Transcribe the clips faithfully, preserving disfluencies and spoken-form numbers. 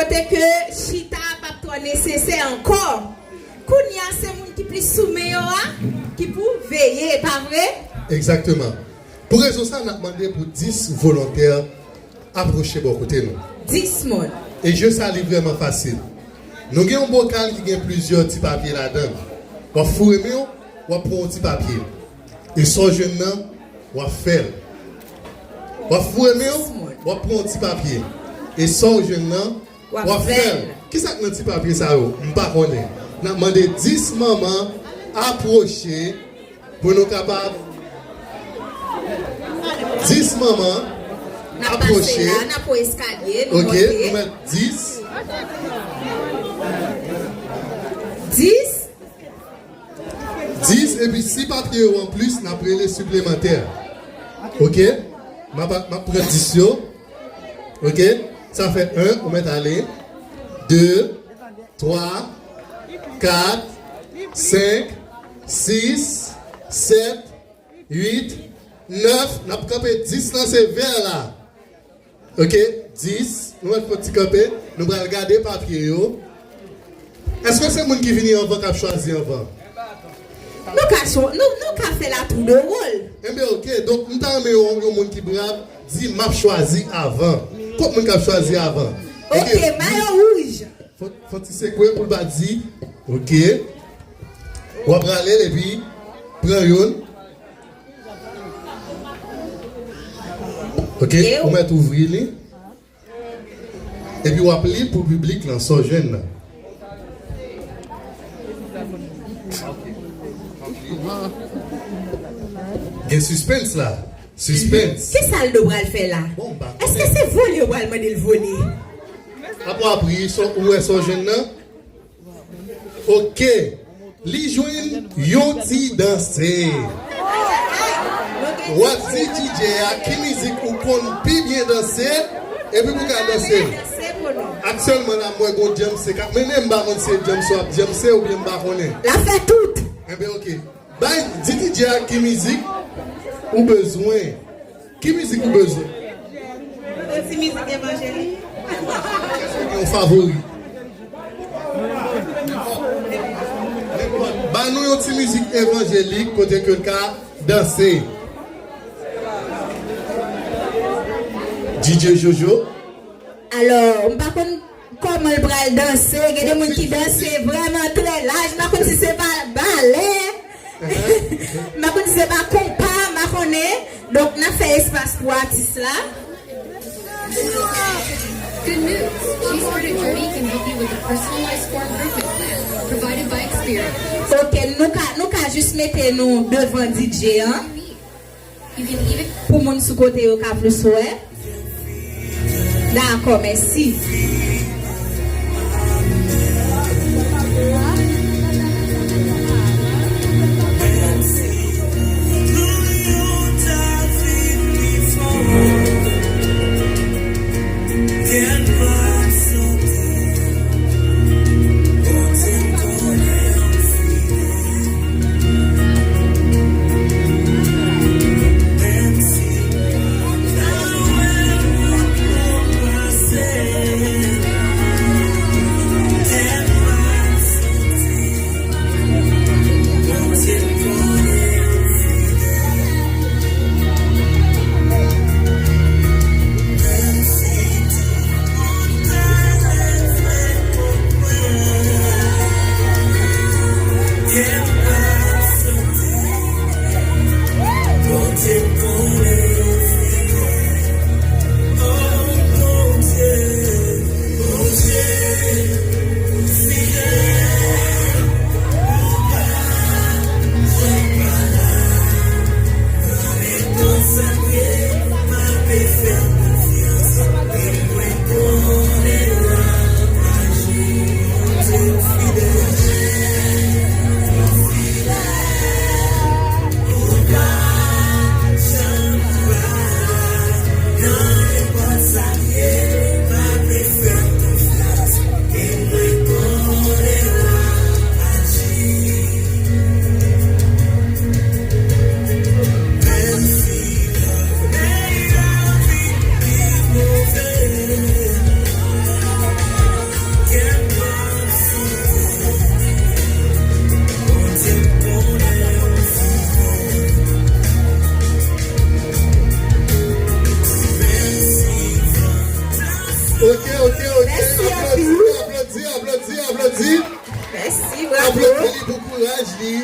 Kote ke chita a p ap twò nesesè ankò. Kounye a, se moun ki plis sou men yo a ki pou veye, pa vre? Egzakteman. Pou rezon sa, n ap mande pou dis volontè apwoche bò kote nou. Dis moun. E je sa li vrèman fasil. Nou gen yon bokal ki gen plizyè ti papye ladan l. W ap foure men w, w ap pran yon ti papye. E sa w jwenn nan, w ap fè l. W ap foure men w, w ap pran yon ti papye. E sa w jwenn nan, w ap fè l. Kisa k nan ti papye sa yo? M pa konnen. N ap mande dis manman apwoche pou nou kapab. Dis manman apwoche. N ap pase la, n ap pran eskalye, nou monte. Ok, nou mèt dis. Dis. Dis, epi si papye yo an plis, n ap rele siplemantè. Ok? M ap, m ap pran dis yo. Ok? Sa fè en, ou mèt ale. De, twa, kat, senk, sis, sèt, uit, nèf. N ap kanpe dis lan, se vè la. Ok, dis. Nou mèt fè ti kanpe. Nou pral gade papye yo. Èske se moun ki vini anvan k ap chwazi anvan? Nou ka cho-, nou, nou ka fè la tou de wòl. Enben, ok. Donk, m ta renmen yon, yon moun ki brav di, "M ap chwazi avan." Kot moun k ap chwazi avan? Ok, mayo wouj. Fò, fò ti sekwe pou l pa di. Ok. W ap rale l epi pran youn. Ok, ou mèt ouvri li. Epi w ap li pou piblik lan sa w jwenn nan. Gen sispens la. Sispens. Kisa l do pral fè la? Bon, m pa konnen. Èske se vole yo pral mande l vole? Apre w ap ri, sa w, ou wè sa w jwenn nan? Ok. Li jwenn yon ti danse. W ap di D J a ki mizik ou konn pi byen danse, epi pou ka danse l. Aktyèlman la, m wè gon djanmse k ap mennen, m pa konn si e djanmse w ap djanmse oubyen m pa konnen. L ap fè tout. Enben, ok. Bay, di D J a ki mizik ou bezwen. Ki mizik ou bezwen? Yon ti mizik evanjelik. Yon favori. Ba nou yon ti mizik evanjelik kote ke l ka danse. D J Jojo. Alò, m pa konn kòman l pral danse. Gen de moun ki danse vrèman trè laj. M pa konn si se pa balè. M pa konn si se pa konpa, m pa konnen. Donk, n ap fè espas pou atis la. Good news. She started Journey can help you with a personalized core improvement plan provided by Experian. Ok, nou ka, nou ka jis mete nou devan D J an. Pou moun sou kote yo ka plis wè. Dakò, mèsi. Ok, ok, ok. Mèsi anpil. Aplodi, aplodi, aplodi, aplodi. Mèsi, bravo. Aplodi li pou kouraj li.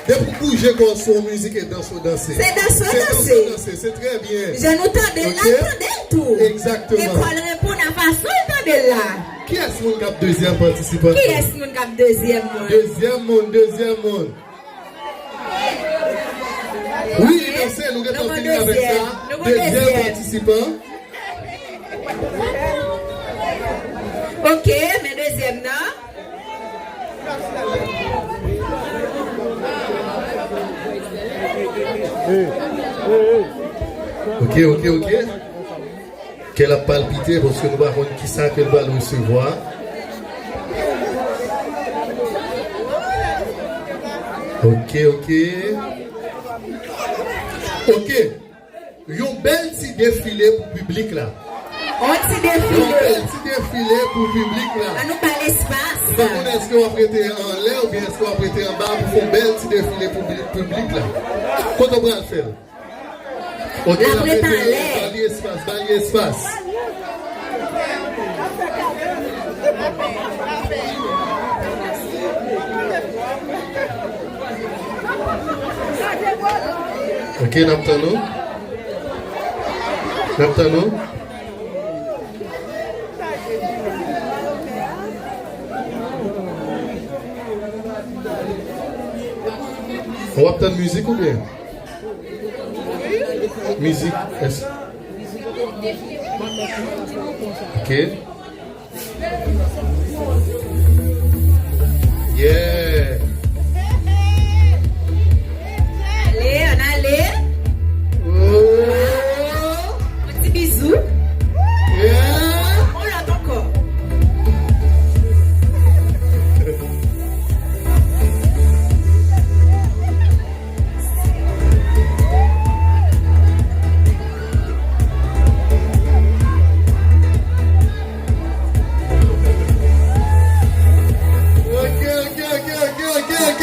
Depi w bouje kò w sou yon mizik, e danse w danse. Se danse w danse. Se danse w danse, se trè byen. Jan nou tande l la, l tande l tou. Egzakteman. E kò l reponn a fason l tande l la. Kiyès moun k ap dezyèm patisipan? Kiyès moun k ap dezyèm moun? Dezyèm moun, dezyèm moun. Wi, li danse, nou gentan fini avèk sa. Nou gon dezyèm. Dezyèm patisipan. Ok, men dezyèm nan. Ok, ok, ok. Kè l ap palpite paske nou pa konn kisa ke l pral resevwa. Ok, ok. Ok. Yon bèl ti defile pou piblik la. On ti defile. Yon bèl ti defile pou piblik la. An nou ba l espas. M pa konnen èske w ap rete anlè oubyen èske w ap rete anba pou fè yon bèl ti defile pou pi-, piblik la. Kote w pral fè l? Ok, l ap rete anlè. Ba li espas, ba li espas. Ok, n ap tann ou. N ap tann ou. W ap tann mizik oubyen? Mizik, èske... Ok. Yeah. Ale, ann ale. Oh. Yon ti bizou. Yeah. Yon lòt ankò. Ok, ok, ok, ok, ok, ok.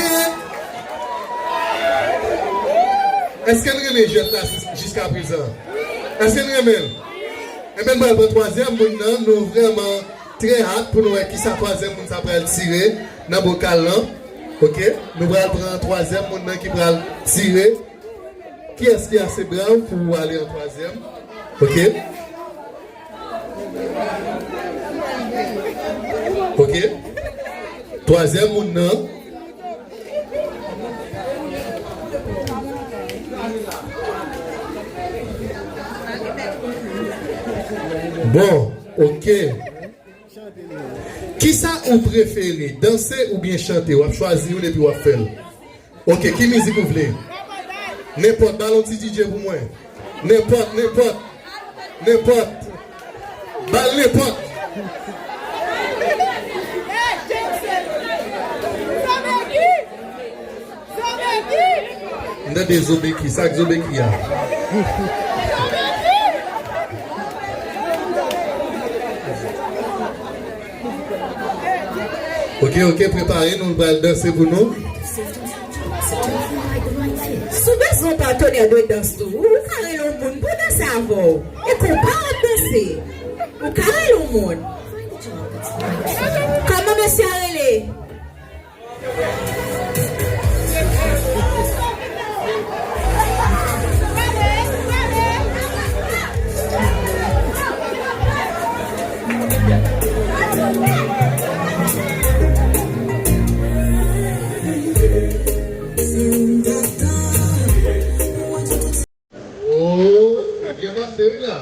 Èske n renmen jwèt la jis-, jiskaprezan? Èske n renmen l? Enben, n pral pran twazyèm moun nan. Nou vrèman trè hat pou nou wè kisa twazyèm moun sa pral tire nan bokal lan. Ok? Nou pral pran twazyèm moun nan ki pral tire. Kiyès ki ase brav pou ale an twazyèm? Ok? Ok? Twazyèm moun nan. Bon, ok. Kisa ou prefere, danse oubyen chante? W ap chwazi youn epi w ap fè l. Ok, ki mizik ou vle? Nenpòt, ba l yon ti D J pou mwen. Nenpòt, nenpòt, nenpòt. Ba l nenpòt. M tande Zobeki, sa k Zobeki a? Ok, ok, prepare nou, nou pral danse pou nou. Si w bezwen yon patnè de dans tou, ou ka rele yon moun pou danse avè w. E konpa w ap danse. Ou ka rele yon moun. Kòman mesye a rele? Oh, byen pase wi la.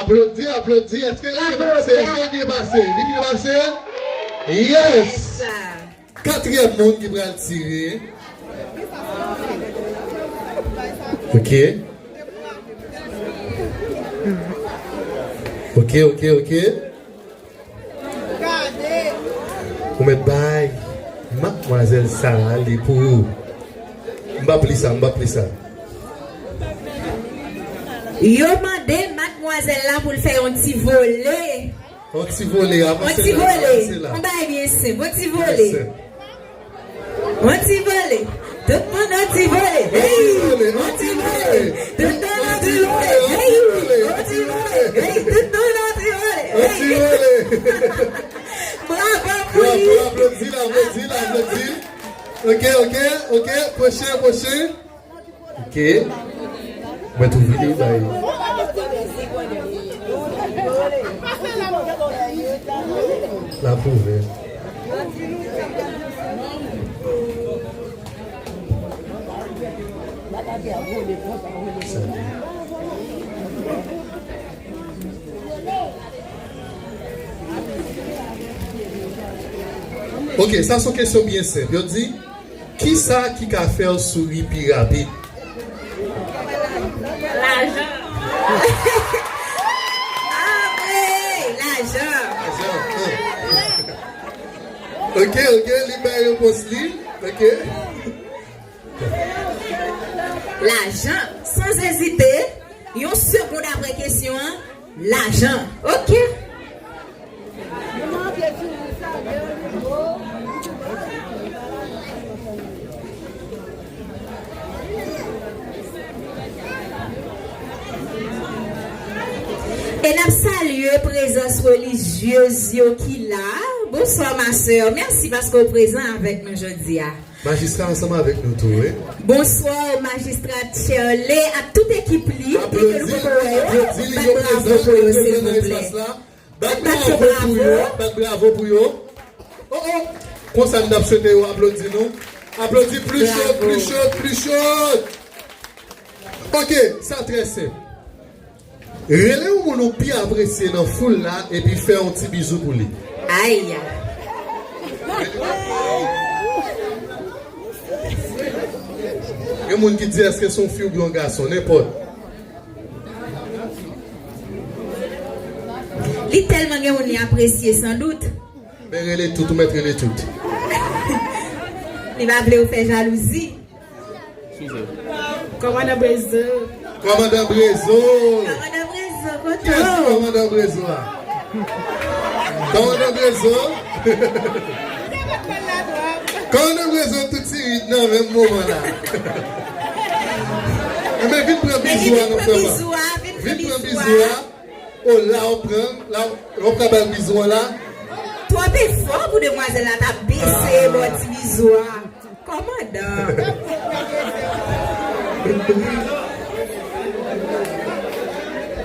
Aplodi, aplodi. Èske li byen pase? Èske li byen pase? Li byen pase? Yes! Katriyèm moun ki pral tire. Ok. Ok, ok, ok. Ou mèt bay madmwazèl sa a li pou ou. M p ap li sa, m p ap li sa. Yo mande madmwazèl la pou l fè yon ti vole. Yon ti vole, avanse la, avanse la. Yon bagay byen senp, yon ti vole. Byen senp. Yon ti vole. Tout moun yon ti vole. Hey! Yon ti vole. Tout moun yon ti vole. Hey! Yon ti vole. Hey! Tout moun yon ti vole. Yon ti vole. Bravo pou li. Bravo, aplodi l, aplodi l, aplodi l. Ok, ok, ok. Pwochen, pwochen. Ok. Mwen tou vini bay. L ap ouvè. Ok, sa se yon kesyon byen senp. Yo di, kisa ki ka fè w souri pi rapid? Lajan. Ah, wi, lajan. Lajan. Ok, ok, li bay repons li. Ok. Lajan, san ezite, yon segonn apre kesyon an, lajan. Ok. E n ap salye prezans relijyez yo ki la. Bonswa, ma sè. Mèsi paske w prezan avèk nou jodi a. Majistra ansanm avèk nou tou, wi. Bonswa, majistra Tcherley ak tout ekip li, byen ke nou poko wè yo. Aplodi, aplodi, yo prezan, yo prezan nan espas la. Bat bravo pou yo, bat bravo pou yo. Oh, oh. Konsa n t ap swete yo aplodi nou. Aplodi pli cho, pli cho, pli cho. Ok, sa trè senp. Rele yon moun ou pi apresye nan foul la epi fè yon ti bizou pou li. Ay! Gen moun ki di èske se yon fi oubyen yon gason, nenpòt. Li tèlman gen moun li apresye, sandout. Men rele tout, ou mèt rele tout. Li pa vle ou fè jalouzi. Kòmandan Brezo. Kòmandan Brezo. Kòmandan Brezo, kote w? Kòmandan Brezo a? Kòmandan Brezo. Kòmandan Brezo, tout timid nan menm moman la. Enben, vin pran bizou a, non, frè mwen. Vin pran bizou a. O, la w pran, la w ka ba l bizou an la. Twòp efò pou demwazèl la ta bese bò ti bizou a. Kòmandan.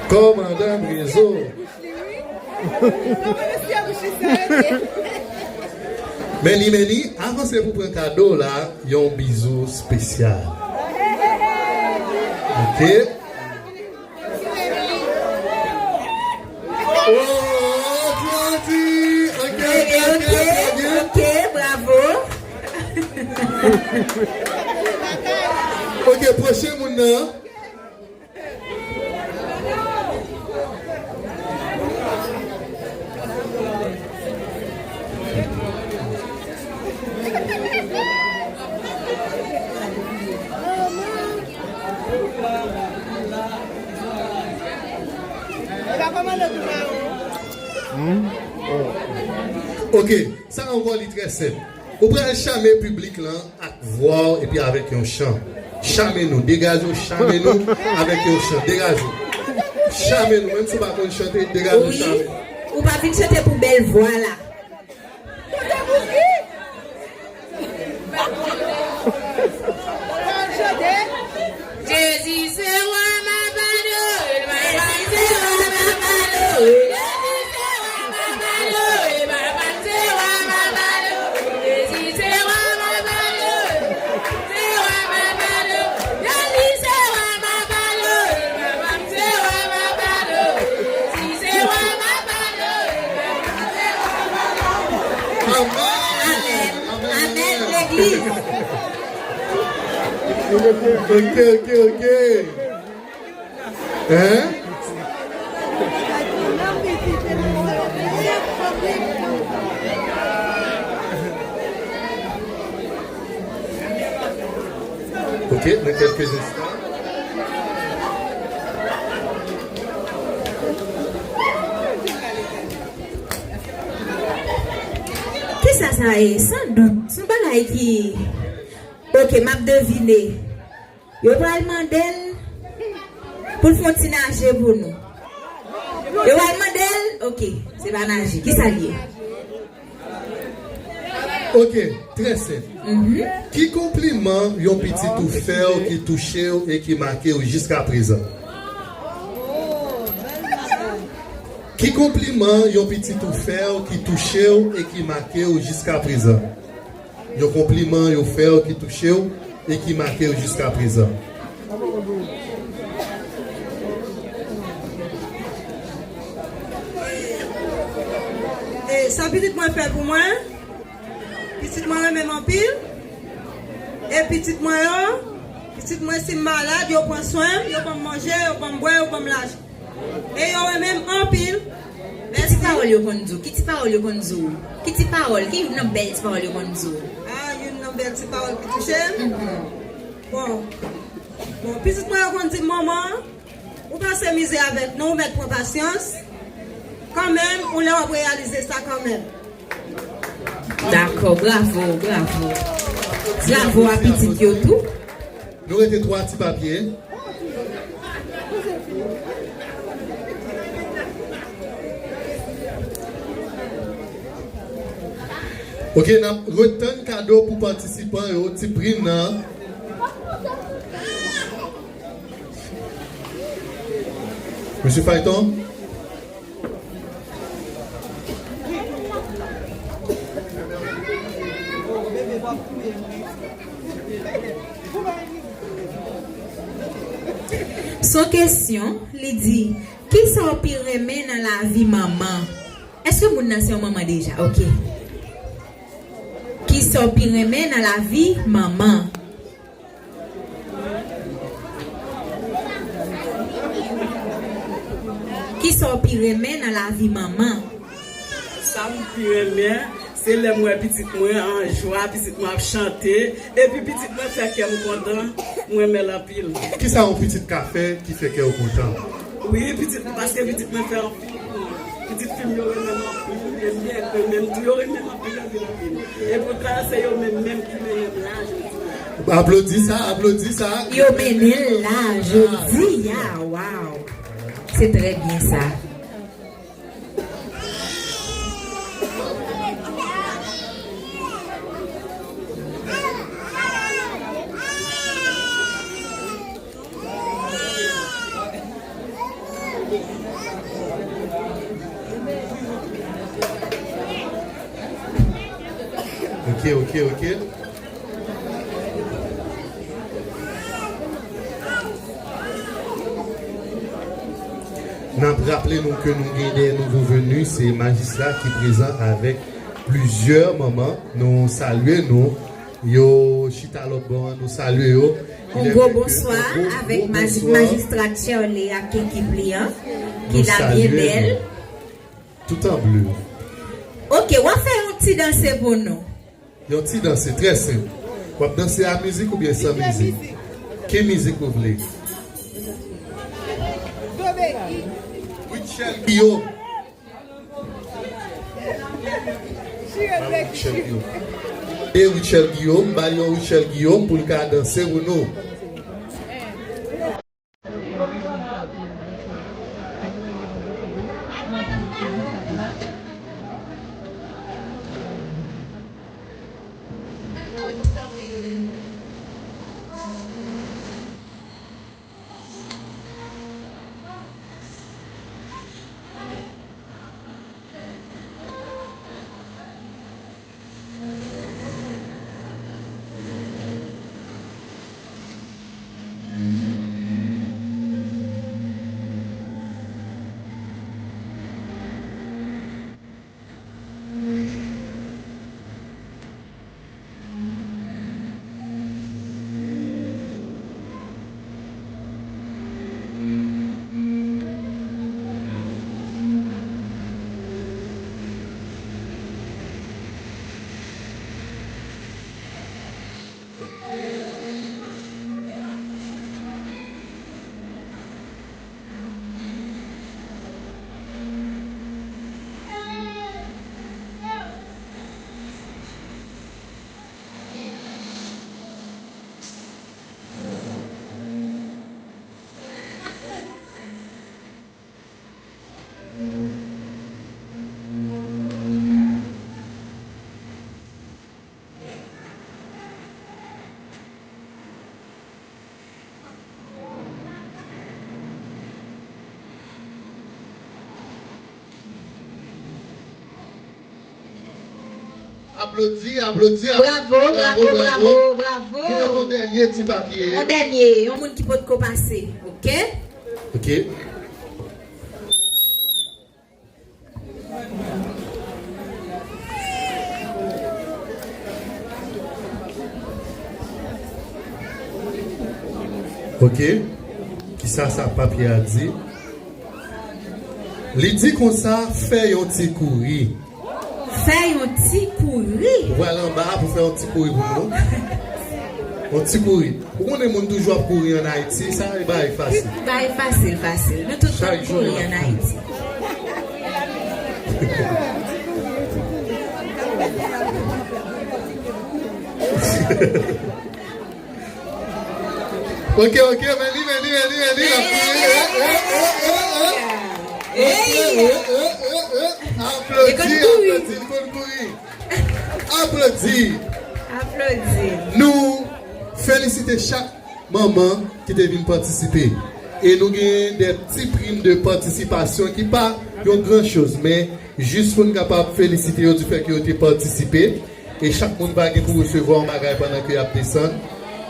Kòmandan Brezo. Men li, men li, avanse pou pran kado la, yon bizou espesyal. Ok. Oh, aplodi. Ok, ok, ok, ok, ok, ok, ok, bravo. Ok, pwochen moun nan. Ok, sa ankò li trè senp. Ou pral chame piblik lan ak vwa w epi avèk yon chan. Chame nou, degaje w, chame nou avèk yon chan. Degaje w. Chame nou, menm si w pa konn chante, degaje w, chame. Wi, ou pa vin chante pou bèl vwa la. Jezi se wa m ap adore, Jezi se wa m ap adore, Jezi se wa m ap adore. Amèn. Amèn. Amèn, legliz. Ok, ok, ok. Hein? Ok, nan kèlke enstan. Kisa sa ye? San dout, se yon bagay ki, ok, m ap devine. Yo pral mande l pou l fè yon ti naje pou nou. Yo pral mande l, ok, se pa naje. Kisa l ye? Ok, trè senp. Mhm. Ki konpliman yon pitit ou fè w ki touche w e ki make w jiskaprezan? Ki konpliman yon pitit ou fè w ki touche w e ki make w jiskaprezan? Yon konpliman yo fè w ki touche w e ki make w jiskaprezan? E sa pitit mwen fè pou mwen, pitit mwen renmen m anpil. E pitit mwen yo, pitit mwen si m malad, yo pran swen m, yo ban m manje, yo ban m bwè, yo ban m lajan. E yo renmen m anpil. Ki ti pawòl yo konn di w? Ki ti pawòl yo konn di w? Ki ti pawòl, ki youn nan bèl ti pawòl yo konn di w? Ah, youn nan bèl ti pawòl ki touche m. Mhm. Bon. Bon, pitit mwen yo konn di m, manman, ou pase mizè avèk nou, ou mèt pran pasyans. Kanmenm, yon lè w ap reyalize sa kanmenm. Dakò, bravo, bravo. Bravo a pitit yo tou. Nou rete twa ti papye. Ok, n ap retann kado pou patisipan yo, ti prim nan. Mesye Fayton. Son kesyon, li di, kisa w pi renmen nan lavi manman? Èske moun nan se yon manman deja? Ok. Kisa w pi renmen nan lavi manman? Kisa w pi renmen nan lavi manman? Sa m pi renmen, se lè m wè pitit mwen an jwa, pitit mwen ap chante, epi pitit mwen fè kè m kontan, m renmen l anpil. Kisa yon pitit ka fè ki fè kè w kontan? Wi, pitit, paske pitit mwen fè anpil pou mwen. Pitit fi m yo renmen m anpil, renmen, renmen m tou, yo renmen m anpil, anpil, anpil. E poutan, se yo menm, menm ki mennen m la jodi a. Aplodi sa, aplodi sa. Yo mennen l la jodi a, waw. Se trè byen sa. Ok, ok, ok. N ap raple nou ke nou gen de nouvo veni, se majistra ki prezan avèk plizyè manman. Nou salye nou. Yo chita lòt bò an, nou salye yo. On gwo bonswa avèk maji-, majistra Shirley ak ekip li an, ki la byen bèl. Tout an ble. Ok, w ap fè yon ti danse pou nou. Yon ti danse, trè senp. W ap danse a mizik oubyen san mizik? Ki mizik ou vle? Rutshelle Guillaume. Ba m Rutshelle Guillaume. E Rutshelle Guillaume, ba l yon Rutshelle Guillaume pou l ka danse pou nou. Aplodi, aplodi, aplodi. Bravo, bravo, bravo, bravo. Nou gen yon dènye ti papye. Yon dènye, yon moun ki potko pase, oke? Oke. Oke. Kisa sa papye a di? Li di konsa, fè yon ti kouri. Fè yon ti kouri. Ou pral anba pou fè yon ti kouri pou nou. Yon ti kouri. Ou konnen moun toujou ap kouri ann Ayiti, sa e bagay fasil. Bagay fasil, fasil. Nou tout ap kouri ann Ayiti. Ok, ok, men li, men li, men li, men li, l ap kouri. Eh, eh, eh, eh, eh. Aplodi, aplodi, l konn kouri. Aplodi. Aplodi. Nou felisite chak manman ki te vin patisipe. E nou gen de ti prim de patisipasyon ki pa yon gran choz, men jis pou n kapab felisite yo di fè ke yo te patisipe. E chak moun va gen pou resevwa yon bagay pandan ke y ap desann.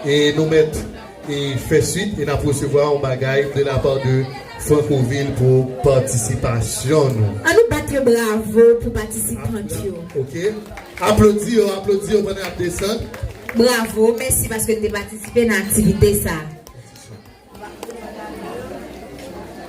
E nou mèt e fè swit e n ap resevwa yon bagay de la part de Francoville pou patisipasyon nou. An nou bat yo bravo pou patisipan yo. Ok. Aplodi yo, aplodi yo pandan y ap desann. Bravo, mèsi paske n te patisipe nan aktivite sa.